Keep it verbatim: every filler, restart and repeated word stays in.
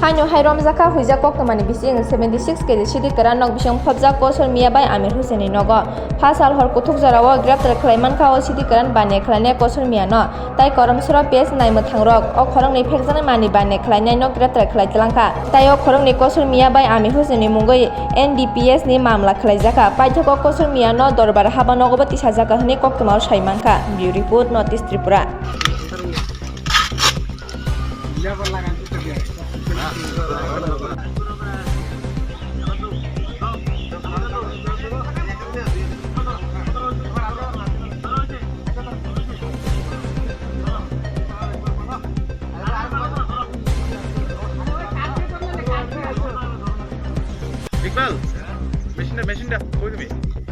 Aino hai romjakha huijak koktwmani bising seventy six K G sidi kwran nok bising phobjak Kosor Miya bai Amir Hussain ni nogo. Pha sal hor kuthuk jorao greptar khlai mankha o sidi kwran baniya khlainai Kosor Miya no. Tai Koromsoro P S naimwthang rok o khoroknwi phekjaknai manwi baniya khlainaino greptar khlai tlangkha. Tai o khoroknwi Kosor Miya bai Amir Hussain ni mungwi N D P S ni mamla khlaijakha. Paithago Kosor Miya no dorbar haba nogo bo tisajakha hwnwi koktwmao sai mankha. Bureau Report, North East Tripura. Iqbal, machine da, machine da, koi tumi?